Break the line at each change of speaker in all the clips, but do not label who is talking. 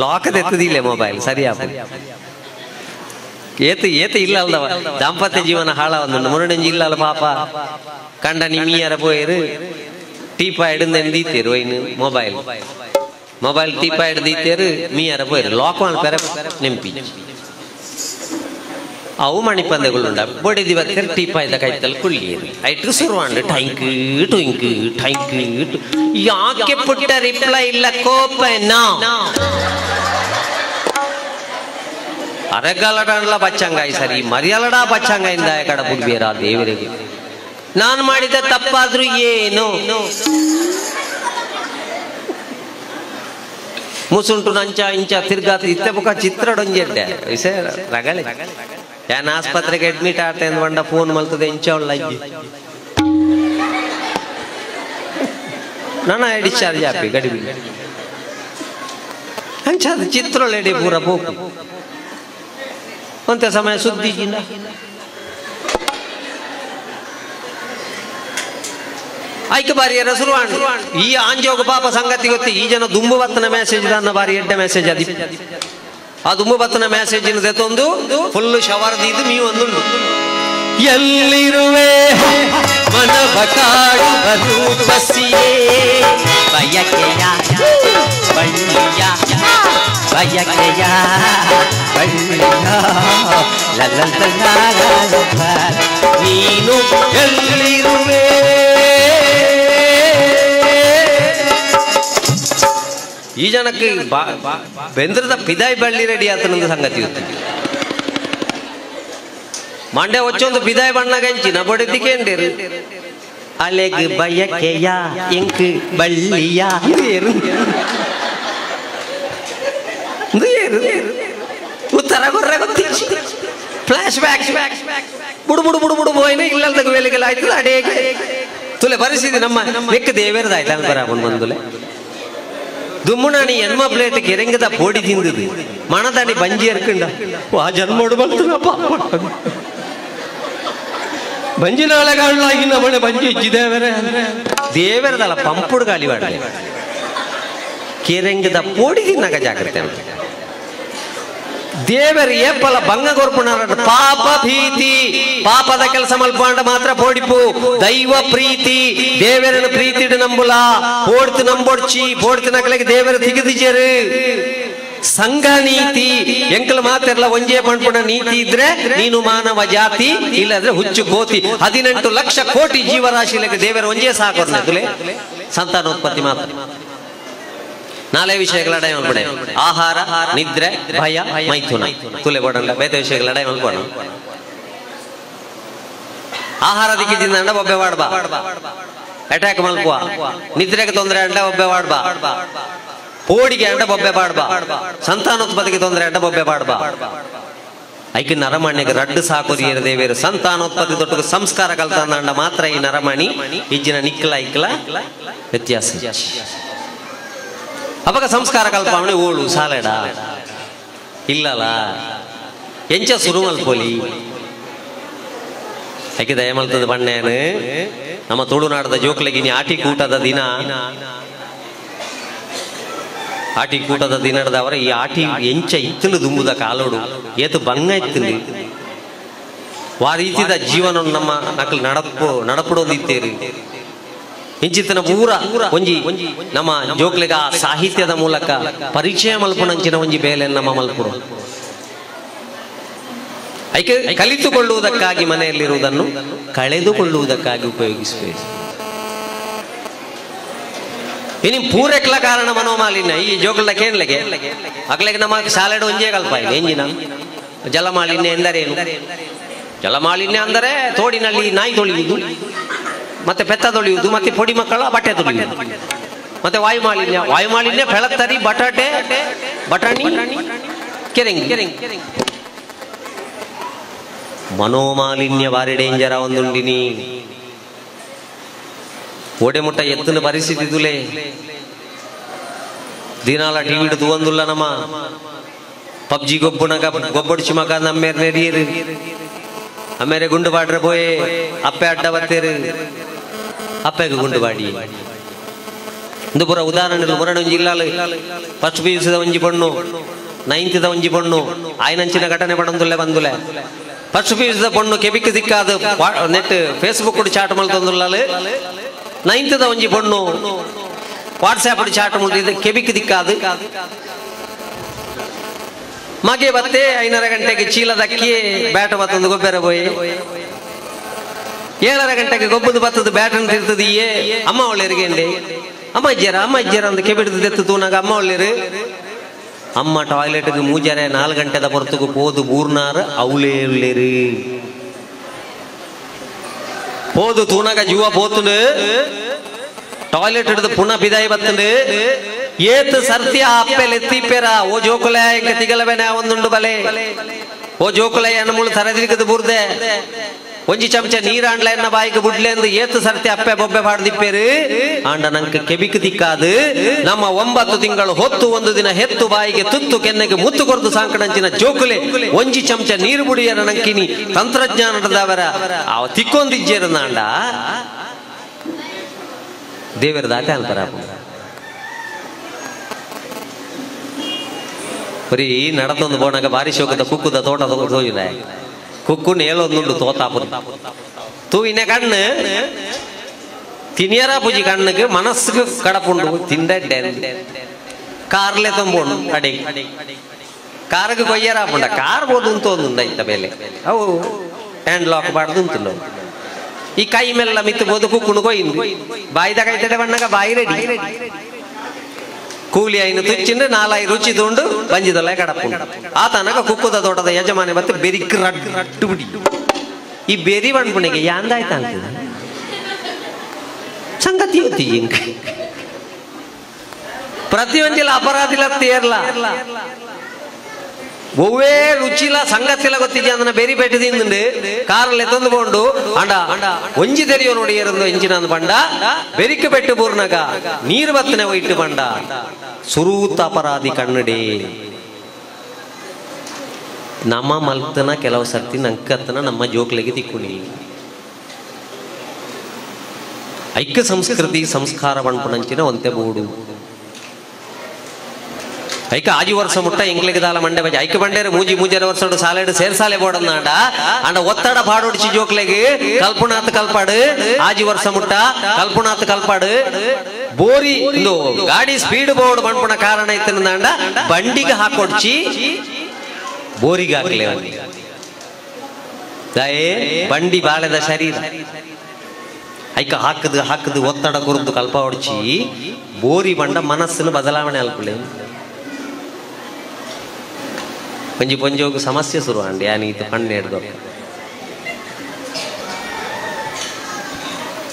Lock ಎತ್ತದಿಲ್ಲ mobile ಸರಿಯಾಪ ಏತ ಏತ ಇಲ್ಲ ಅಲ್ದವ ದಾಂಪತ್ಯ ಜೀವನ ಹಾಳ ಒಂದು ಮುರುಡಂಜಿ ಇಲ್ಲ ಅಲ್ಲ ಪಾಪ ಕಂಡ ನಿಮ್ಮಿಯರ ಪೋಯರು ಟೀಪಾ ಹಿಡಿದು ದೀತೇರು ಒಯ್ನು ಮೊಬೈಲ್ ಮೊಬೈಲ್ ಟೀಪಾ ಹಿಡ್ದು ದೀತೇರು ಮೀಯರ ಪೋಯರು ಲಾಕ್ ಪೆರ ನೆಂಪಿ ಅವು ಮಣಿಪಂದೆಗಳುಂಡ ಬೊಡಿ ದಿವತ್ತೇರು ಟೀಪಾಯ್ದ ಕೈತಲ್ ಕುಳ್ಳಿಯರು ಐಟ್ರು ಸುರುವಾಂಡು ಟೈಂಕ್ ಟುಂಕ್ ಟೈಂಕ್ ಯಾಕೆ ಪುಟ್ಟ ರಿಪ್ಲೈ ಇಲ್ಲ ಕೋಪನಾ ಅರೆಗಾಲಡಲ್ಲ ಬಚ್ಚಂಗಾಯಿ ಸರಿ ಮರಿಯಲಡ ಬಚ್ಚಂಗಾಯಿಂದ ಕಡ ಬುಡ್ಬೇರ ದೇವರಿಗೆ ನಾನು ಮಾಡಿದ ತಪ್ಪಾದ್ರೂ ಏನು ಮುಸುಂಟು ನಂಚ ಇಂಚ ತಿರ್ಗಾತ ಇತ್ತೆ ಬುಕ್ಕ ಚಿತ್ರಡೊಂಜೆಡ್ಡೆ ವಿಷಯ ರಗಳೆ ಯಾನ್ ಆಸ್ಪತ್ರೆಗೆ ಅಡ್ಮಿಟ್ ಆತ ಅಂದ್ಕೊಂಡ ಫೋನ್ ಮಲ್ತದೆ ಇಂಚ ಅಜ್ಜಿ ನನ್ನ ಡಿಸ್ಚಾರ್ಜ್ ಆಪಿ ಗಡಿಬಿ ಅಂಚಾದ ಚಿತ್ರೊಳೆಡೆ ಪೂರ ಪೋಪು ಒಂತೆ ಸಮಯ ಸುದ್ದಿ ಐಕೆ ಬಾರಿ ಶುರುವಾಣ ಈ ಆಂಜೋಗ ಪಾಪ ಸಂಗತಿ ಗೊತ್ತಿ ಈ ಜನ ದುಂಬು ಬತ್ತನ ಮೆಸೇಜ್ ದಾನ್ನ ಬಾರಿ ಎಡ್ಡೆ ಮೆಸೇಜ್ ಅದಿ ಆ ದುಂಬು ಬತ್ತನ ಮೆಸೇಜ್ ತಂದು ಫುಲ್ ಶವರ್ ದೀದು ಮೀ ಒಂದುಂಡು ಎಲ್ಲಿರುವೆ ಮನವ ಕಾಡುವ ರೂಪಸಿಯೇ ಬಯಕೆಯ ಬಳ್ಳಿಯ ಬಯಕೆಯ ಬಳ್ಳಿಯ ಲಲಲಲ ನೀನು ಎಲ್ಲಿರುವೆ ಈ ಜನಕ್ಕೆ ಬೆಂದ್ರದ ಪಿದಾಯಿ ಬಳ್ಳಿ ರೆಡಿ ಆತನೊಂದು ಸಂಗತಿ ಇತ್ತು ಮಂಡ್ಯ ಒಚ್ಚೊಂದು ಬಿದಾಯಿ ಬಣ್ಣ ಗಂಚಿನ ಬಡಿದಿಕ್ಕೇಂಡಿರು ಅಲೆಗ್ ಬಯಕೆಯ ಎಂಕ್ ಬಳ್ಳಿಯ ಉತ್ತರ ಗೊರ್ರ ಗೊತ್ತಿಚ್ಚಿ ಫ್ಲಾಶ್ ಬ್ಯಾಕ್ ಬುಡು ಬುಡು ಬುಡು ಬುಡು ಬೋಯ್ನ ಇಲ್ಲಲ್ದ ವೇಳೆಗೆಲ್ಲ ಆಯ್ತದ ಅಡೇಗೆ ತುಲೆ ಪರಿಸ್ಥಿತಿ ನಮ್ಮ ಲೆಕ್ಕ ದೇವೇರ್ದಾಯ್ತು ಅನ್ಬರ ಬಂದುಲೆ ದುಮ್ಮುಣಾಣಿ ಎನ್ಮ ಪ್ಲೇಟ್ ಕೆರೆಂಗದ ಪೋಡಿ ತಿಂದದು ಮಣದಾಣಿ ಬಂಜಿ ಎರ್ಕಂಡ ವಾ ಜನ್ಮೋಡು ಬರ್ತದಪ್ಪ ಬಂಜಿ ನಾಳೆ ಕಾಣಲಾಗಿ ನಮ್ಮನೆ ಬಂಜಿ ಇಜ್ಜಿ ದೇವರೇ ದೇವರದಲ್ಲ ಪಂಪುಡು ಗಾಳಿ ಮಾಡಲಿ ಕೆರೆಂಗದ ಪೋಡಿ ತಿನ್ನಾಗ ಜಾಗ್ರತೆ ದೇವರು ಏಪಲ ಭಂಗ ಕೊರ್ಪುಣ ಪಾಪ ಭೀತಿ ಪಾಪದ ಕೆಲಸ ಮಲ್ಪಂಡ ಮಾತ್ರ ಪೋಡಿಪು ದೈವ ಪ್ರೀತಿ ದೇವರನ ಪ್ರೀತಿಡು ನಂಬುಲ ಪೋಡ್ತು ನಂಬೊಡ್ಚಿ ಪೋಡ್ತು ನಕಲಿಗೆ ದೇವರ ತಿಗಿದಿಜರು ಸಂಘ ನೀತಿ ಎಂಕಲ್ ಮಾತೆಲ್ಲ ಒಂಜೇ ಪಣ್ಪುಣ ನೀತಿ ಇದ್ರೆ ನೀನು ಮಾನವ ಜಾತಿ ಇಲ್ಲದ್ರೆ ಹುಚ್ಚು ಕೋತಿ 18 ಲಕ್ಷ ಕೋಟಿ ಜೀವರಾಶಿಲೆಗೆ ದೇವರ ಒಂಜೇ ಸಾಕೋರ್ನೆ ತುಲೆ ಸಂತಾನೋತ್ಪತ್ತಿ ಮಾತ್ರ ನಾಳೆ ವಿಷಯಗಳ ಮಲ್ಪಡೆ ಆಹಾರ ನಿದ್ರೆ ಭಯ ಮೈಥುನ ತುಲೆ ಬೋಡಲ್ಲ ಬೇತೆ ವಿಷಯಗಳ ಮಲ್ಪೋಣ ಆಹಾರ ದಿಕ್ಕಿದಿಂದ ಒಬ್ಬೆ ವಾಡ್ಬಾ ಅಟ್ಯಾಕ್ ಮಲ್ಪುವ ನಿದ್ರೆಗೆ ತೊಂದರೆ ಅಂಡ ಒಬ್ಬೆ ವಾಡ್ಬಾ ಪೋಡಿಗೆ ಅಂಡ ಬೊಬ್ಬೆ ಪಾಡ್ಬಾ ಸಂತಾನೋತ್ಪತ್ತಿಗೆ ತೊಂದರೆ ಅಂಡ ಬೊಬ್ಬೆ ಪಾಡ್ಬಾ ಐಕೆ ನರಮಾಣಿಗೆ ರಡ್ಡು ಸಾಕೋರಿ ದೇವೇರು ಸಂತಾನೋತ್ಪತ್ತಿ ದೊಡ್ಡ ಸಂಸ್ಕಾರ ಕಲ್ತಂದ ಮಾತ್ರ ಈ ನರಮಾಣಿ ಇಜ್ಜಿನ ನಿಕ್ಕಲ ಇಕ್ಕಲ ವ್ಯತ್ಯಾಸ ಅವಾಗ ಸಂಸ್ಕಾರ ಕಲ್ಪಾವಣೆ ಓಳು ಸಾಲೆಡ ಇಲ್ಲಲ್ಲ ಎಂಚ ಸುರುಮಲ್ ಪೋಲಿ ಐಕೆ ದಯಮಲ್ತದ ಬಣ್ಣೇನು ನಮ್ಮ ತುಳುನಾಡದ ಜೋಕ್ಲೆಗಿನಿ ಆಟಿ ಕೂಟದ ದಿನ ಆಟಿ ಕೂಟದ ದಿನದವರ ಈ ಆಟಿ ಎಂಚ ಇತ್ತಲು ದುಂಬುದ ಕಾಲೋಡು ಏತು ಬಂಗ ಇತ್ತಲು ವಾ ರೀತಿದ ಜೀವನ ನಮ್ಮ ನಕಲು ನಡಪು ನಡಪಡೋದಿತ್ತೇರಿ ಇಂಚಿತನ ಪೂರ ಒಂಜಿ ನಮ್ಮ ಜೋಕ್ಲೆಗ ಸಾಹಿತ್ಯದ ಮೂಲಕ ಪರಿಚಯ ಮಲ್ಪುಣಂಚಿನ ಒಂಜಿ ಬೇಲೆ ನಮ್ಮ ಮಲ್ಪುರು ಐಕೆ ಕಲಿತುಕೊಳ್ಳುವುದಕ್ಕಾಗಿ ಮನೆಯಲ್ಲಿರುವುದನ್ನು ಕಳೆದುಕೊಳ್ಳುವುದಕ್ಕಾಗಿ ಉಪಯೋಗಿಸಬೇಕು. ಇನ್ನು ಪೂರೆಕ್ಲ ಕಾರಣ ಮನೋಮಾಲಿನ್ಯ ಈ ಜೋಕುಲ್ದ ಕೇಂದ್ಲೆಗೆ ಅಗ್ಲೆಗೆ ನಮ್ಮ ಸಾಲೆಡ್ ಒಂಜೇ ಕಲ್ಪ ಇಲ್ಲ ಎಂಜಿನ ಜಲಮಾಲಿನ್ಯ ಎಂದರೇನು? ಜಲಮಾಲಿನ್ಯ ಅಂದರೆ ತೋಡಿನಲ್ಲಿ ನಾಯಿ ತೊಳೆಯುವುದು, ಮತ್ತೆ ಪೆತ್ತ ತೊಳೆಯುವುದು, ಮತ್ತೆ ಪೊಡಿ ಮಕ್ಕಳ ಬಟ್ಟೆ ತೊಳೆಯುವುದು, ಮತ್ತೆ ವಾಯುಮಾಲಿನ್ಯ. ವಾಯುಮಾಲಿನ್ಯ ಪೆಳತ್ತರಿ, ಬಟಾಟೆ, ಬಟಾಣಿ, ಕೆರೆಂಗಿ. ಮನೋಮಾಲಿನ್ಯ ಭಾರಿ ಡೇಂಜರ ಒಂದುಂಡಿನಿ. ಓಡೆ ಮುಟ್ಟ ಎತ್ತನ ಪರಿಸ್ಥಿತಿ ತುಲೆ ದಿನಾಲ ಟಿವಿ ತೂವಂದುಲ್ಲ ನಮ್ಮ ಪಬ್ಜಿ ಗೊಬ್ಬುನಗ ಗೊಬ್ಬಡಿಸಿ ಮಗ ನಮ್ಮೇರ್ ನೆರಿಯರು ಅಮ್ಮೇರೆ ಗುಂಡು ಬಾಡ್ರೆ ಪೋಯೆ ಅಪ್ಪೆ ಅಡ್ಡ ಬತ್ತೇರು ಅಪ್ಪೆಗೆ ಗುಂಡು ಬಾಡಿ. ಇಂದು ಪೂರ ಉದಾಹರಣೆ ಮುರಣೊಂಜಿ ಇಲ್ಲಾಲು ಫಸ್ಟ್ ಪಿ.ಯು.ಸಿದ ಒಂಜಿ ಪೊಣ್ಣು ನೈನ್ತ್ದ ಒಂಜಿ ಪೊಣ್ಣು ಆಯ್ನಂಚಿನ ಘಟನೆ ಪಡೊಂದುಲ್ಲೆ ಬಂದುಲೆ ಫಸ್ಟ್ ಪಿ.ಯು.ಸಿದ ಪೊಣ್ಣು ಕೆಬಿಕ್ ದಿಕ್ಕಾದು ನೆಟ್ ಫೇಸ್ಬುಕ್ ಚಾಟ್ ಮಲ್ತೊಂದುಲ್ಲಾಲು ನೈನ್ತ್ದ ಒಂಜಿ ಪೊಣ್ಣು ವಾಟ್ಸ್ಆಪ್ ಚಾಟ್ ಮಲ್ತಿದ್ದ ಕೆಬಿಕ್ ದಿಕ್ಕಾದು ಮಗೆ ಬತ್ತೆ 5:30 ಗಂಟೆಗೆ ಚೀಲದಕ್ಕಿ ಬ್ಯಾಟ್ ಬತ್ತೊಂದು ಗೊಬ್ಬರ ಪೋಯಿ 7:30 ಗಂಟೆಗೆ ಗೊಬ್ಬದು ಬತ್ತದ ಬ್ಯಾಟನ್ ತಿರ್ತದ ಏ ಅಮ್ಮ ಒಳ್ಳೆರಿಗೆ ಅಮ್ಮ ಇಜ್ಜಾರ ಅಮ್ಮ ಇಜ್ಜಾರ ಅಂತ ಕೆಬಿಡ್ದು ದೆತ್ತು ತೂನಾಗ ಅಮ್ಮ ಒಳ್ಳೇರು ಅಮ್ಮ ಟಾಯ್ಲೆಟ್ಗೆ ಮೂಜಾರೆ 4 ಗಂಟೆದ ಹೊರತುಗು ಪೋದು ಬೂರ್ನಾರು ಅವಳೇ ಉಳ್ಳೇರು ಪೋದು ತೂನಾಗ ಜೀವ ಪೋತುಂಡು ಟಾಯ್ಲೆಟ್ ಹಿಡಿದು ಪುನಃ ಬಿದಾಯಿ ಬತ್ತುಂಡು ಏತ್ ಸರ್ತಿ ಆ ಅಪ್ಪೆಲ್ ಎತ್ತಿಪ್ಪೇರ ಓ ಜೋಕುಲೆ ಇಂಕ ತಿಗಲಬೇನೆ ಒಂದುಂಡು ಬಲೆ ಓ ಜೋಕುಲೆ ಎಣ್ಣಮೂಳು ತರದಿರಿಕದು ಬೂರ್ದೆ ಒಂಜಿ ಚಮಚ ನೀರಾಂಡ್ಲ ಎನ್ನ ಬಾಯಿಗೆ ಬುಡ್ಲೆ ಎಂದು ಏತು ಸರ್ತಿ ಅಪ್ಪೆ ಬೊಬ್ಬೆ ಪಾಡ್ದಿಪ್ಪೇರು ಆಂಡ ನಂಗೆ ಕೆಬಿಕ್ ದಿಕ್ಕಾದು ನಮ್ಮ 9 ತಿಂಗಳು ಹೊತ್ತು ಒಂದು ದಿನ ಹೆತ್ತು ಬಾಯಿಗೆ ತುತ್ತು ಕೆನ್ನೆಗೆ ಮುತ್ತು ಕೊರ್ದು ಸಾಂಕಡಂಚಿನ ಜೋಕುಲೆ ಒಂಜಿ ಚಮಚ ನೀರು ಬುಡಿಯರ ನಂಕಿನಿ ತಂತ್ರಜ್ಞಾನದವರ ಅವ ತಿಕ್ಕೊಂದಿಜ್ಜೇರನಾಂಡ ದೇವರ ದಾತೆ ಅನ್ಪರ ಬರೀ ನಡತೊಂದು ಬೋಣಗ ಬಾರಿ ಶೋಕದ ಕುಕ್ಕುದ ತೋಟ ತೋಜಿದೆ ಕುಕ್ಕು ನೇಲೊಂದುಂಡು ತೋತಾಪುರ ತೂವಿನ ಕಣ್ಣು ತಿನಿಯರ ಪೂಜಿ ಕಣ್ಣುಗೆ ಮನಸ್ಸಿಗೆ ಕಡಪುಂಡು ತಿಂದ ಕಾರ್ಲೆ ತುಂಬೋಣು ಅಡಿ ಕಾರ್ಗೆ ಕೊಯ್ಯರ ಪುಂಡ ಕಾರ್ ಬೋದು ಉಂಟು ಐತ ಮೇಲೆ ಅವು ಹ್ಯಾಂಡ್ ಲಾಕ್ ಬಾಡ್ದು ಉಂಟು ಈ ಕೈ ಮೇಲೆಲ್ಲ ಮಿತ್ತು ಬೋದು ಕುಕ್ಕುನು ಕೊಯ್ಯಿಂದು ಬಾಯಿದ ಕೈತಡೆ ಬಣ್ಣಗ ಬಾಯಿ ರೆಡಿ ಕೂಲಿ ಐನು ತುಚ್ಚಿಂಡು ನಾಲಾಯಿ ರುಚಿ ತುಂಡು ಬಂಜಿದಲ್ಲ ಕಡಪುಂಡು ಆ ತನಕ ಕುಕ್ಕುದ ತೋಟದ ಯಜಮಾನಿ ಮತ್ತೆ ಬೆರಿಕ್ ರಡ್ಡು ಬಿಡಿ ಈ ಬೆರಿ ಬಣ್ಪುಣಿಗೆ ಯಾಂದಾಯ್ತ ಅಂತ ಸಂಗತಿ ಹೊತ್ತಿ ಇಂಕ ಪ್ರತಿಯೊಂದಿಲ್ಲ ಅಪರಾಧಿಲ ತೇರ್ಲ ಒವ್ವೇ ರುಚಿಲ ಸಂಗತಿಲ ಗೊತ್ತಿದ್ಯಾ ಅದನ್ನ ಬೇರಿ ಪೆಟ್ಟದಿಂದು ಕಾರಲ್ಲಿ ತಂದುಕೊಂಡು ಅಂಡ ಒಂಜಿ ತೆರಿಯೋ ನೋಡಿ ಏರಂದು ಎಂಜಿನ ಬಂಡ ಬೆರಿಕೆ ಪೆಟ್ಟು ಬೂರ್ನಗ ನೀರು ಬತ್ತನೆ ಒಯ್ಟು ಬಂಡ ಸುರೂತ ಅಪರಾಧಿ ಕನ್ನಡಿ ನಮ್ಮ ಮಲ್ತನ ಕೆಲವು ಸರ್ತಿ ನಂಕತ್ತನ ನಮ್ಮ ಜೋಕ್ಲೆಗೆ ತಿಕ್ಕುಣಿ ಐಕ್ಯ ಸಂಸ್ಕೃತಿ ಸಂಸ್ಕಾರ ಬಣ್ಪುಣಂಚಿನ ಒಂತೆ ಬೋಡು ಐಕ ಆಜಿ ವರ್ಷ ಮುಟ್ಟ ಇಂಗ್ಲಿಗೆ ದಾಲ ಮಂಡೆ ಬಜೆ ಐಕ ಬಂಡೇರು ಮೂಜಿ ಮೂಜರ ವರ್ಷ ಸಾಲೆಡು ಸೇರ್ಸಾಲೆ ಬೋಡನ್ನಾಡ ಅಂಡ ಒತ್ತಡ ಪಾಡೋಡಿಸಿ ಜೋಕ್ಲೆಗೆ ಕಲ್ಪುಣಾತ್ ಕಲ್ಪಾಡು ಆಜಿ ವರ್ಷ ಮುಟ್ಟ ಕಲ್ಪುಣಾತ್ ಕಲ್ಪಾಡು ಬೋರಿ ಇಂದು ಗಾಡಿ ಸ್ಪೀಡ್ ಬೋರ್ಡ್ ಬಂಡ್ಪುಣ ಕಾರಣ ಇತ್ತಂಡ ಬಂಡಿಗೆ ಹಾಕೊಡ್ಚಿ ಬೋರಿಗೆ ಹಾಕ್ಲೆ ದಾಯೇ ಬಂಡಿ ಬಾಳೆದ ಶರೀರ ಐಕ ಹಾಕದು ಹಾಕದು ಒತ್ತಡ ಕುರಿತು ಕಲ್ಪ ಹೊಡ್ಚಿ ಬೋರಿ ಬಂಡ ಮನಸ್ಸನ್ನು ಬದಲಾವಣೆ ಅಲ್ಪಲೆ ಒಂಜಿ ಪೊಂಜೋಗು ಸಮಸ್ಯೆ ಶುರು ಅಂಡಿ ಯಾನೀತು ಪಣ್ಣೆ ಹಿಡ್ದು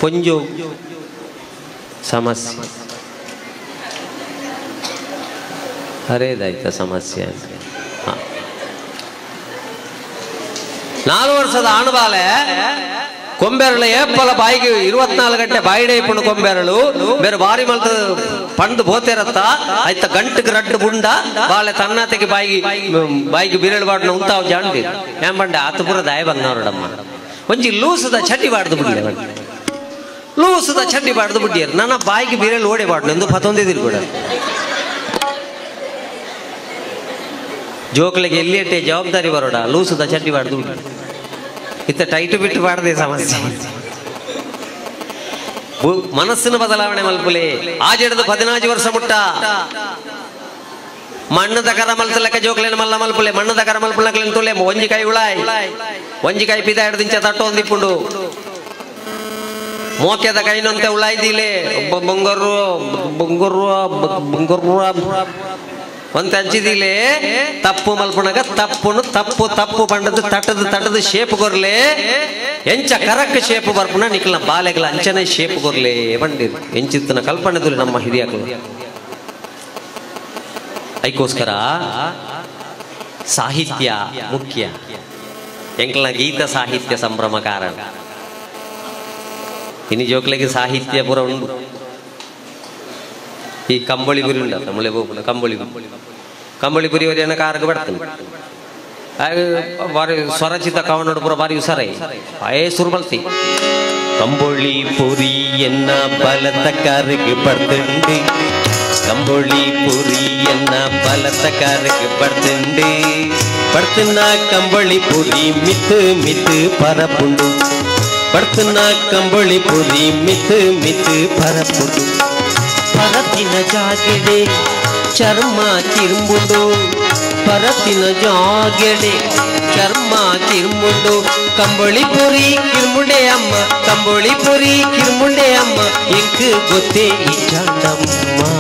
ಪೊಂಜೋ ಸಮಸ್ಯೆ ಅರೇದಾಯ್ತ ಸಮಸ್ಯೆ ಹಾ 4 ವರ್ಷದ ಆಣುಬಾಲೆ ಕೊಂಬೆರಳು ಏಪಲ ಬಾಯಿಗೆ 24 ಗಂಟೆ ಬಾಯಿಡೆ ಇಪ್ಪುಂಡು ಕೊಂಬೆರಳು ಬೇರೆ ಬಾರಿ ಮಲ್ತ ಪಂಡು ಬೋತೆರತ್ತ ಆಯ್ತ ಗಂಟು ರಡ್ಡು ಬುಂಡ ಬಾಳೆ ತನ್ನತೆಗೆ ಬಾಯಿಗೆ ಬಾಯಿಗೆ ಬಿರಳು ಬಾಡ್ನ ಉಂತಾವ್ ಜಾಂಡಿ ಏನ್ ಬಂಡೆ ಆತಪುರ ದಾಯ ಬಂದವರಡಮ್ಮ ಒಂಜಿ ಲೂಸದ ಚಟಿ ಬಾಡ್ದು ಬಿಡ್ಲೆ ಲೂಸದ ಚಡ್ಡಿ ಬಾಡ್ದು ಬಿಟ್ಟಿಯರು ನನ್ನ ಬಾಯಿಗೆ ಬಿರಳು ಓಡೆ ಬಾಡ್ನು ಎಂದು ಪತ್ತೊಂದಿದ್ರು ಕೂಡ ಜೋಕ್ಲಿಗೆ ಎಲ್ಲಿ ಇಟ್ಟೆ ಜವಾಬ್ದಾರಿ ಬರೋಡ ಲೂಸದ ಚಡ್ಡಿ ಬಾಡ್ದು ಬಿಟ್ಟು ಇತ್ತ ಟೈಟು ಬಿಟ್ಟು ಬಾಡದೆ ಸಮಸ್ಯೆ ಮನಸ್ಸಿನ ಬದಲಾವಣೆ ಮಲ್ಪುಲೆ ಆಜೆಡ್ದು 14 ವರ್ಷ ಮುಟ್ಟ ಮಣ್ಣದ ಕರ ಮಲ್ತಲಕ್ಕ ಜೋಕ್ಲೇನ ಮಲ್ಲ ಮಲ್ಪುಲೆ ಮಣ್ಣದ ಕರ ಮಲ್ಪುಲಕ್ಲೇನ ತುಲೆ ಒಂಜಿ ಕೈ ಉಳಾಯ್ ಒಂಜಿ ಕೈ ಪಿದ ಹಿಡ್ದಿಂಚ ತಟ್ಟೊಂದಿಪ್ಪುಂಡು ಮೋಕೆದ ಕೈನಂತೆ ಉಳಾಯ್ದಿಲೆ ಬೊಂಗರು ಬೊಂಗರು ಬೊಂಗರು ಒಂತ ಹಂಚಿದಿಲೆ ತಪ್ಪು ಮಲ್ಪುಣಗ ತಪ್ಪುನು ತಪ್ಪು ತಪ್ಪು ಪಂಡದು ತಟ್ಟದು ತಟ್ಟದು ಶೇಪ್ ಕೊರ್ಲೆ ಎಂಚ ಕರಕ್ ಶೇಪ್ ಬರ್ಪುಣ ನಿಕ್ಲ ಬಾಲೆಗಳ ಅಂಚನೆ ಶೇಪ್ ಕೊರ್ಲೆ ಬಂಡಿರು ಎಂಚಿತ್ತನ ಕಲ್ಪನೆದುಲಿ ನಮ್ಮ ಹಿರಿಯಕಲು ಐಕೋಸ್ಕರ ಸಾಹಿತ್ಯ ಮುಖ್ಯ ಎಂಕ್ಲ ಗೀತ ಸಾಹಿತ್ಯ ಸಂಭ್ರಮ ಕಾರಣ ಇನ್ನು ಜೋಕ್ಲೆಗೆ ಸಾಹಿತ್ಯ ಪೂರ ಉಂಡು ಈ ಕಂಬಳಿ ಪುರಿ ಉಂಡ ತಮಿಳೆ ಬೋಪುನ ಕಂಬಳಿ ಕಂಬಳಿ ಪುರಿ ಅವರೇನ ಕಾರ್ಗೆ ಬರ್ತಾನೆ ಬಾರಿ ಸ್ವರಚಿತ ಕವನೋಡು ಪೂರ ಬಾರಿ ಹುಷಾರೈ ಅಯೇ ಸುರು ಬಲ್ತಿ ಕಂಬೊಳಿ ಪುರಿ ಎನ್ನ ಬಲತ ಕಾರಿಗೆ ಬರ್ತುಂಡು. ಕಂಬೊಳಿ ಪುರಿ ಎನ್ನ ಬಲತ ಕಾರಿಗೆ ಬರ್ತುಂಡು. ಬರ್ತುನ ಕಂಬಳಿ ಪುರಿ ಮಿತ್ತು ಮಿತ್ತು ಪರಪುಂಡು. ಬರ್ತುನ ಕಂಬಳಿ ಪುರಿ ಮಿತ್ತು ಮಿತ್ತು ಪರಪುಂಡು. ಪರತಿನ ಜಾಗೆಡೆ ಚರ್ಮ ಕಿರ್ಂಬುಂಡು. ಪರತಿನ ಜಾಗೆಡೆ ಚರ್ಮ ಕಿರ್ಂಬುಂಡು. ಕಂಬಳಿ ಪುರಿ ಕಿರ್ಮುಂಡೆ ಅಮ್ಮ, ಕಂಬಳಿ ಪುರಿ ಕಿರ್ಮುಂಡೆ ಅಮ್ಮ, ಎಂಕ್ ಗೊತ್ತೇ ಇಜ್ಜಾಂಡಮ್ಮ.